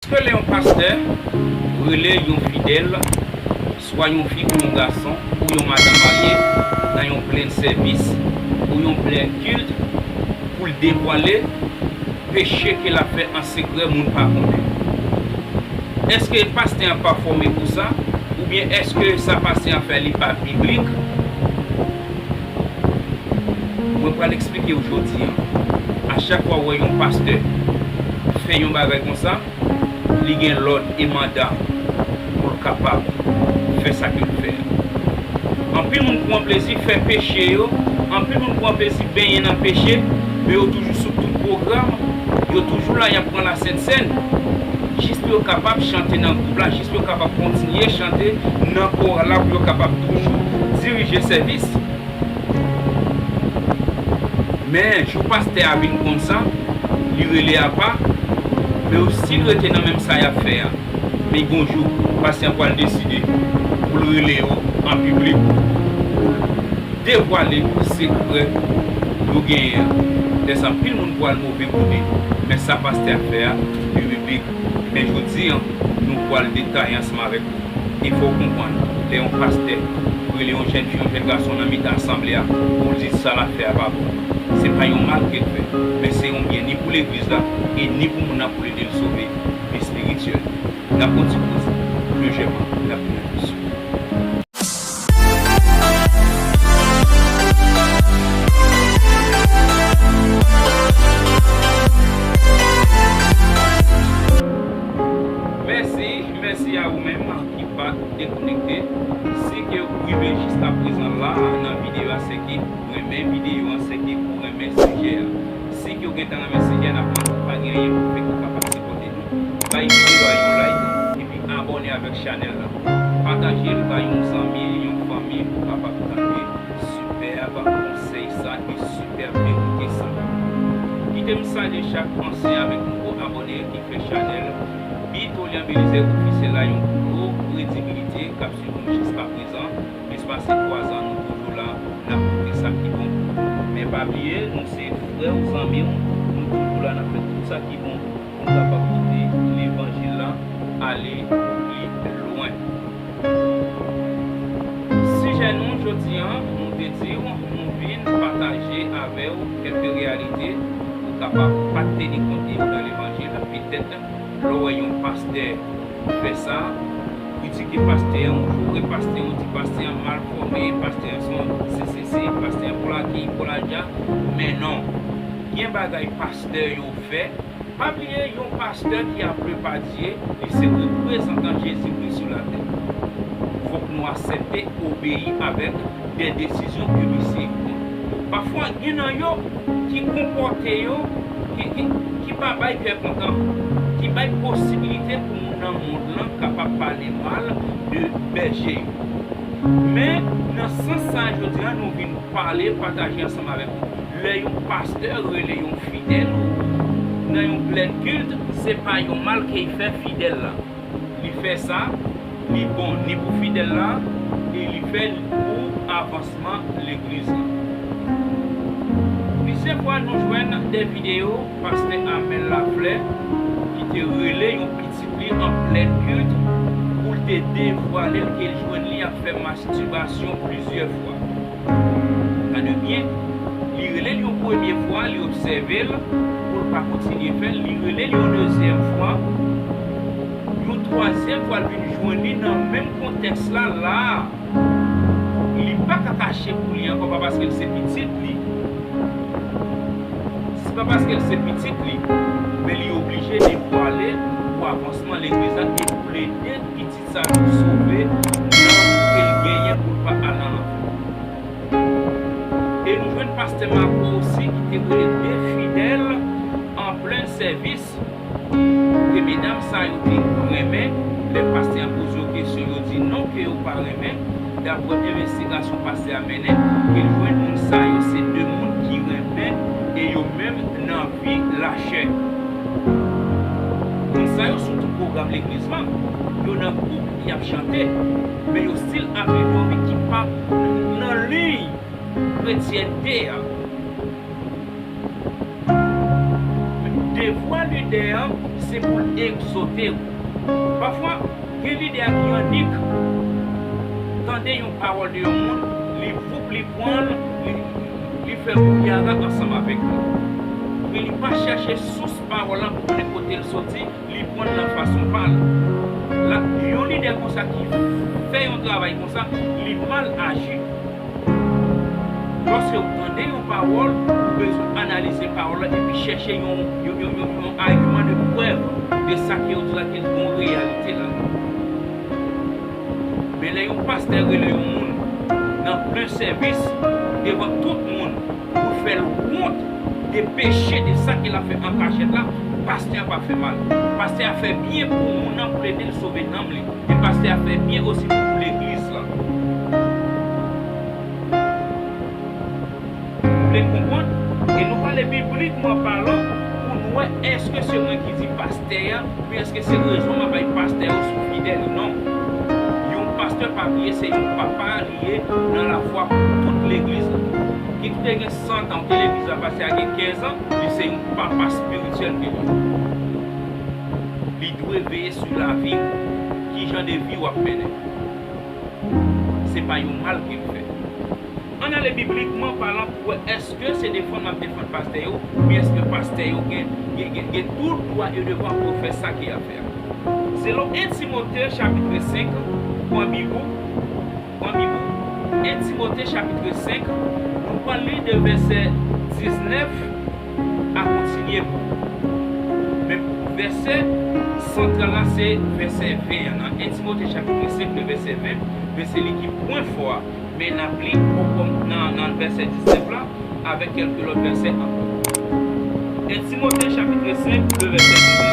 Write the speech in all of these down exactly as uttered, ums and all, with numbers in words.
Èske lè yon pastè rele yon fidèl, swa yon fi kou yon gason, ou yon madanm marye, nan yon plen sèvis, ou yon plen kilt, pou l devwale peche ke l ap fè an sekrè, moun pa konnen? Èske pastè an pa fòme pou sa? Oubyen èske sa pastè an fè li pa biblik? Mwen pral eksplike w jodi a. A chak fwa w wè yon pastè fè yon bagay konsa, li gen lòd e manda pou l kapab fè sa ke l fè a. Anpil moun pran plezi fè peche yo, anpil moun pran plezi benyen nan peche, men yo toujou sou tout pwogram, yo toujou la, y ap pran lasent sèn, jis pou yo kapab chante nan gwoup la, jis pou yo kapab kontinye chante nan koral la, pou yo kapab toujou dirije sèvis. Men, jou pastè a vin konn sa, li rele apa, men yo still rete nan menm sa y ap fè a. Men gon jou, pastè a pral deside pou l rele yo an piblik, pou l devwale sekrè yo genyen an. Lè sa, anpil moun pral move pou li. Men sa pastè a fè a, li biblik. Men jodi a, nou pral detaye ansanm avèk ou. E fò w konprann, lè yon pastè rele yon jèn fi, yon jèn gason nan mitan asanble a, pou l di sa l ap fè a pa bon, se pa yon mal ke l fè, men se yon byen ni pou legliz la, e ni pou moun nan pou l ede l sove vi espirityèl. N ap pran ti poz, lejèman, n ap tounen sou. Mèsi, mèsi a ou menm ki pa dekonekte. Si ke ou rive jiskaprezan la nan videyo a, se ke ou renmen videyo a, se ke ou renmen sijè a. Si ke ou gentan renmen sijè a, n ap mande w pa gen anyen pou fè ki kapab sipòte nou. Bay videyo a yon like, epi abòne avèk chanèl la. Pataje l bay yon zanmi, yon fanmi pou kapab tande sipèb konsèy sa e sipèb verite sa. Kite m salye chak ansyen avèk nouvo abòne ki fè chanèl Bito Lyanbelize Ofisyèl la yon gwo kredibilite k ap swiv nou jiskaprezan. Plis pase twazan, nou toujou la, n ap pote sa ki bon. Men pa bliye, nou se frè w, zanmi w, nou toujou la, n ap fè tout sa ki bon pou nou kapab pote levanjil la ale pi lwen. Sijè nou jodi a, nou te di w, nou vin pataje avè w kèk reyalite ou kapab pa t teni kont de yo nan levanjil. Petèt, lè w wè yon pastè fè sa, ou kritike pastè an, ou joure pastè an, ou di pastè an mal fòme, pastè an se yon sesesi, pastè an pou lakèy, pou lajan. Men non, gen bagay pastè yo fè. Pa bliye, yon pastè ki ap repadye, li se reprezantan Jezikri sou latè. Fòk nou aksepte obeyi avèk de desizyon ke misye pran. Pafwa, gen nan yo ki konpòte yo, ki, ki, ki pa bay kè kontan, ki bay posibilite pou moun nan mond lan kapab pale mal de bèje yo. Men, nan sans sa a, jodi a, nou vin pale, pataje ansanm avèk ou. Lè yon pastè rele yon fidèl nan yon plèn kilt, se pa yon mal ke l fè fidèl la. Li fè sa, li bon ni pou fidèl la, e li fè l pou avansman legliz la. Plizyè fwa nou jwenn de videyo pastè Amel Laflè ki te rele yon pitit li an plèn kilt pou l te devwale l ke l jwenn li ap fè mastibasyon plizyè fwa. Gade byen, li rele l yon premye fwa, li obsève l, pou l pa kontinye fè l, li rele l yon dezyèm fwa, yon twazyèm fwa, l vin jwenn li nan menm kontèks la, la a. Li pa ka kache pou li ankò, pa paske l se pitit li. Se pa paske l se pitit li, men li oblije devwale pou avansman legliz la e pou l ede pitit sa yo sove nan ke l genyen pou l pa al nan lanfè. E nou jwenn pastè Marco osi ki te rele de fidèl an plen sèvis. E medam sa yo te renmen, lè pastè a poze yo kesyon, yo di non, ke yo pa renmen. Daprè envestigasyon pastè a mennen, ke l jwenn moun sa yo se de moun ki renmen e yo menm nan vi lachè. Moun sa yo sou tout pwogram legliz la, yo nan gwoup, y ap chante, men yo still ap viv yon vi ki pa nan liy kretyènte a. Devwa lidè an, se pou l egzòte w. Pafwa, gen lidè a ki annik tande yon pawòl de yon moun, li voup, li pran l, li, li fè boubyara ansanm avèk li. Men li pa chèche sous pawòl lan pou konnen kote l soti, li pran l nan fason pa l. La, yon lidè konsa ki fè yon travay konsa, li mal aji. Lòske w tande yon pawòl, ou bezwen analize pawòl la epi chèche yon, yon, yon, yon, yon agiman de prèv de sa ke w di la ke l gen yon reyalite ladan. Men lè yon pastè rele yon moun nan plen sèvis devan tout moun pou fè l wont de peche, de sa ke l ap fè an kachèt la, pastè a pa fè mal. Pastè a fè byen pou moun nan, pou l ede l sove nanm li. E pastè a fè byen osi pou legliz la. Vle konprann, e nou pale biblikman palan pou nou wè èske se mwen ki di pastè a, oubyen èske se rezon m ap bay pastè yo sou fidèl. Non. Yon pastè pa bliye se yon papa li ye nan lafwa pou tout legliz la. Ki te gen san tan, ou te legliz la, pastè a gen kenz an, li se yon papa espirityèl ke li ye. Li dwe veye sou lavi w, ki jan de vi w ap mennen. Se pa yon mal ke l fè. Ann ale biblikman palan pou wè èske se defann m ap defann pastè yo, oubyen èske pastè yo gen, gen, gen, gen tout dwa e devwa pou yo fè sa ke y ap fè a. Selon en Timote chapit senk, pran bib ou, pran bib ou, en Timote chapit senk, nou pral li de vèsè diznèf a kontinye pou. Men vèsè santral la se vèsè ven an. Nan en Timote chapit senk, le vèsè ven, men se li ki pwen fò a. Men n ap li nan, nan vèsè diznèf la, avèk kèlke lòt vèsè ankò. En Timote chapit senk, le vèsè diznèf.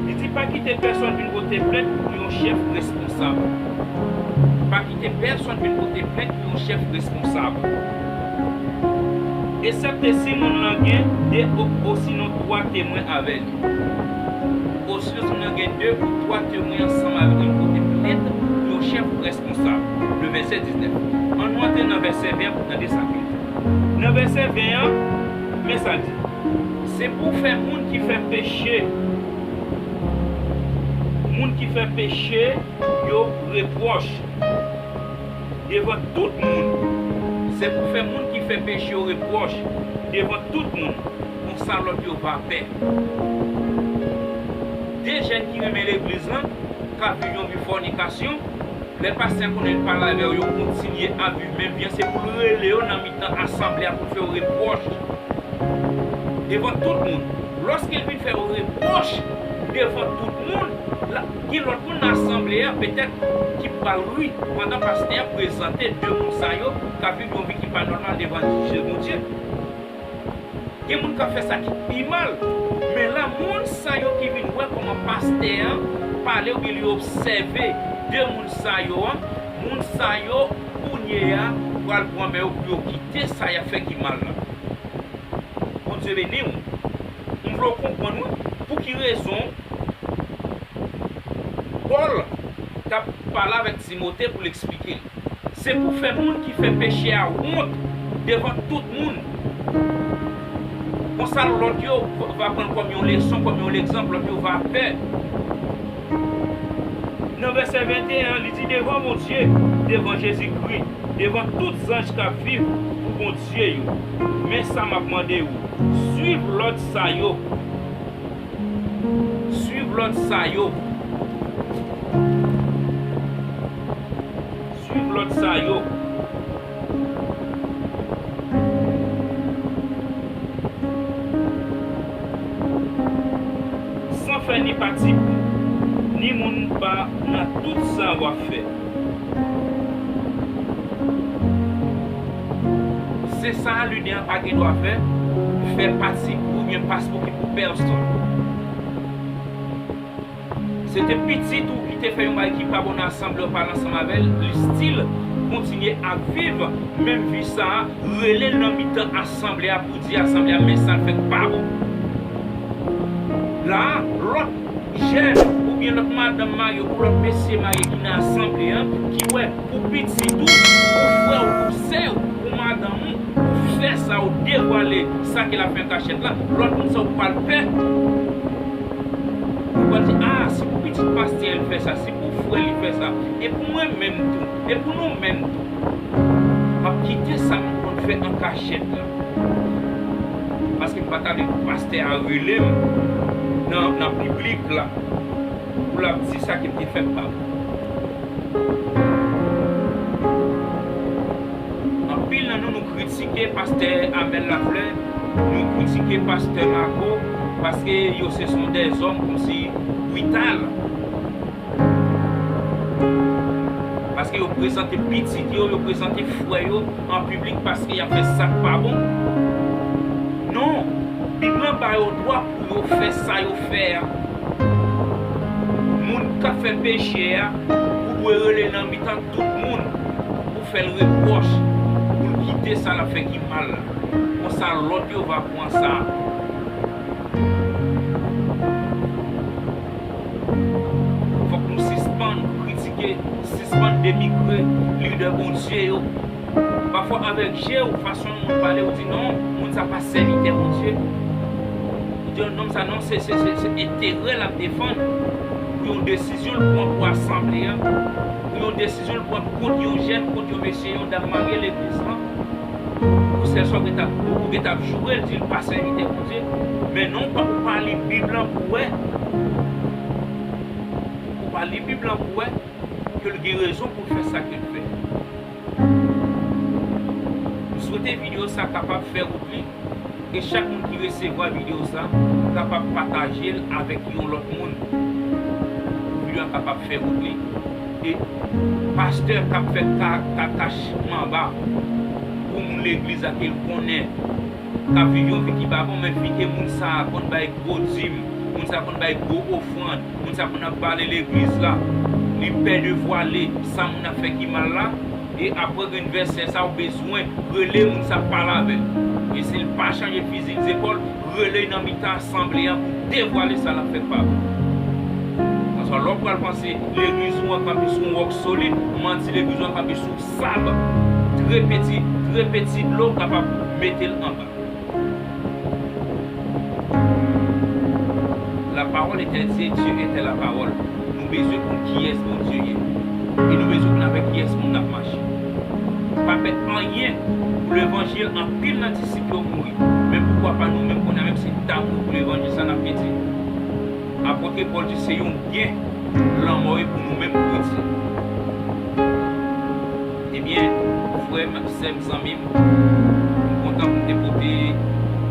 Li di, pa kite pèsonn vin pote plent pou yon chèf responsab. Pa kite pèsonn vin pote plent pou yon chèf responsab. Esèpte si moun lan gen de o-, osinon twa temwen avè li. Osinon si moun lan gen de ou twa temwen ansanm avè li pou pote plent pou yon chèf responsab. Le vèsè diznèf. Ann nou antre nan vèsè ven an pou tande sa ke l di. Nan vèsè ven an, men sa l di. Se pou fè moun ki fè peche, moun ki fè peche yo repwòch devan tout moun. Se pou fè moun ki fè peche yo repwòch devan tout moun. Konsa lòt yo va pè. De jèn ki renmen legliz lan, k ap viv yon vi fònikasyon, lè pastè a konnen l pale avè yo, yo kontinye ap viv menm vi an, se pou l rele yo nan mitan asanble a pou l fè yo repwòch devan tout moun. Lòske l vin fè yo repwòch devan tout moun, la, gen lòt moun nan asanble a, petèt, ki pral ri pandan pastè a prezante de moun sa yo k ap viv yon vi ki pa nòmal devan je Bondye. Gen moun k ap fè sa ki pi mal. Men la, moun sa yo ki vin wè kòman pastè a pale oubyen li obsève de moun sa yo a, moun sa yo, kounye a, pral pran men yo pou yo kite sa y ap fè ki mal la. Bondye beni w. M vle w konprann, wi, pou ki rezon Pòl t ap pale avèk Timote pou l eksplike l. Se pou fè moun ki fè peche a wont devan tout moun. Konsa, lòt yo va pran l kòm yon leson, kòm yon egzanp, lòt yo va pè. Nan vèsè venteyen an, li di, devan Bondye, devan Jezikri, devan tout zanj k ap viv pou Bondye yo, men sa m ap mande w, suiv lòd sa yo. Suiv lòd sa yo. Suiv lòd sa yo. San fè ni pati pou ni moun pa nan tout sa w ap fè. Se sa lidè an pa gen dwa fè, fè pati pou oubyen pas pou ki pou pèsonn. Se te pitit ou ki te fè yon bagay ki pa bon nan asanble w, pale ansanm avè l, li still kontinye ap viv menm vi sa a, rele l nan mitan asanble a pou di asanble a, men sa l fè k pa bon. La a, lòt jèn oubyen lòt madanm marye ou lòt mesye marye ki nan asanble a, ki wè pou pitit ou, pou frè w, pou sè w, pou madanm ou, ou fè sa, ou devwale sa ke l ap fè an kachèt la, lòt moun sa yo pral pè. W ap di, "Ah, si pou pitit pastè l fè sa, si pou frè li fè sa, e pou mwen menm tou, e pou nou menm tou." M ap kite sa m konn fè an kachèt la. Paske m pa t ap vle pou pastè a rele m nan, nan piblik la pou l ap di sa ke m te fè m pa bon. Anpil nan nou, nou kritike pastè Amel Lafleur, nou kritike pastè Marco, paske yo se son dèzòm kòmsi brital. Paske yo prezante pitit yo, yo prezante frè yo an piblik paske y ap fè sa k pa bon. Non, Bib lan ba yo dwa pou yo fè sa yo fè a. Moun k ap fè peche a, ou dwe rele nan mitan tout moun pou fè l repwòch, pou l kite sa l ap fè ki mal la. Konsa lòt yo va pran sa. Fòk nou sispann kritike, sispann denigre lidè Bondye yo. Pafwa avèk je w, fason yon moun pale, ou di, "Non, moun sa pa sèvitè Bondye." Ou di, "Non, nonm sa, non, se, se, se, se enterè l ap defann pou yon desizyon l pran pou asanble a, pou yon desizyon l pran kont yon jèn, kont yon mesye, yon dam marye legliz lan." Pou sèl sa w gentan, ou gentan ap joure l, di l pa sèvitè Bondye. Men non, ou pa, ou pa li Bib lan pou wè. Ou pa li Bib lan pou wè ke l gen rezon pou l fè sa ke l fè. M swete videyo sa kapab fè wout li, e chak moun ki resevwa videyo sa kapab pataje l avèk yon lòt moun. Videyo a kapab fè wout li. E pastè k ap fè ka-, kakach manba pou moun legliz la ke l konnen k ap viv yon vi ki pa bon, men vi ke moun sa a konn bay gwo dim, moun sa a konn bay gwo ofrann, moun sa a konn ap bale legliz la, li pè devwale sa moun ap fè ki mal la, e apre gen vèsè sa ou bezwen rele moun sa pale avè l. E si l pa chanje fizi l zepòl, rele l nan mitan asanble a pou devwale sa l ap fè k pa bon. Paske lè w pral panse legliz ou an kanpe sou yon wòk solid, manti legliz ou an kanpe sou sab, trè peti, trè peti dlo kapab mete l anba. La parole était Dieu, Dieu était la parole. Nou bezwen konn kiyès Bondye ye. E nou bezwen konn avèk kiyès moun n ap mache. Pa pèt anyen pou levanjil, anpil nan disip yo mouri. Men poukwa pa nou menm kounye a, menm si n ta mouri pou levanjil, sa n ap pèdi? Apot Pòl di se yon gen lanmò ye pou nou menm kretyen. Ebyen, frè m, sè m, zanmi m, m kontan pou m te pote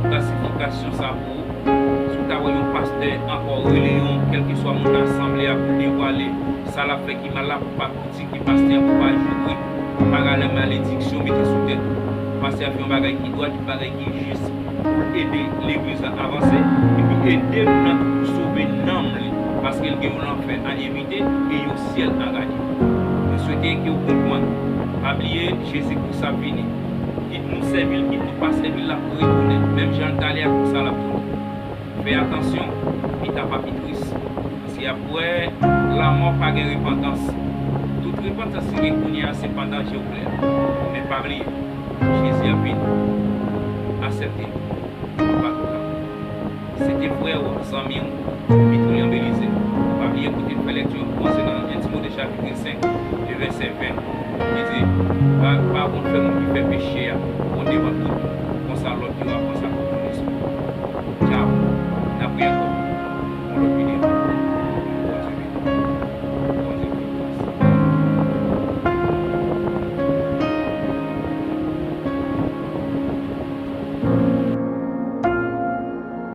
klasifikasyon sa pou ou. Si w ta wè yon pastè ankò rele yon kèlkeswa moun nan asanble a pou devwale sa l ap fè ki mal la, pou pa kritike pastè a, pou pa joure, pou pa rale malediksyon mete sou tèt ou. Pastè a fè yon bagay ki dwat, yon bagay ki jis, pou l ede legliz la avanse, epi ede moun nan tou pou sove nanm li, paske l gen yon lanfè a evite e yon syèl a gade. Mwen swete ke w konprann. Pa bliye, Jezi Kris ap vini. Kit nou sèvi l, kit nou pa sèvi l, l ap retounen. Menm jan l t ale a, konsa l ap tounen. Fè atansyon, pita pa pi tris. Paske apre lanmò pa gen repantans. Tout repantans ki gen kounye a se pandan je w klè. Men pa bliye, Jezi ap vini. Aksepte l. Papa tout tan. Se te frè w, zanmi w, Petrolyan Belize.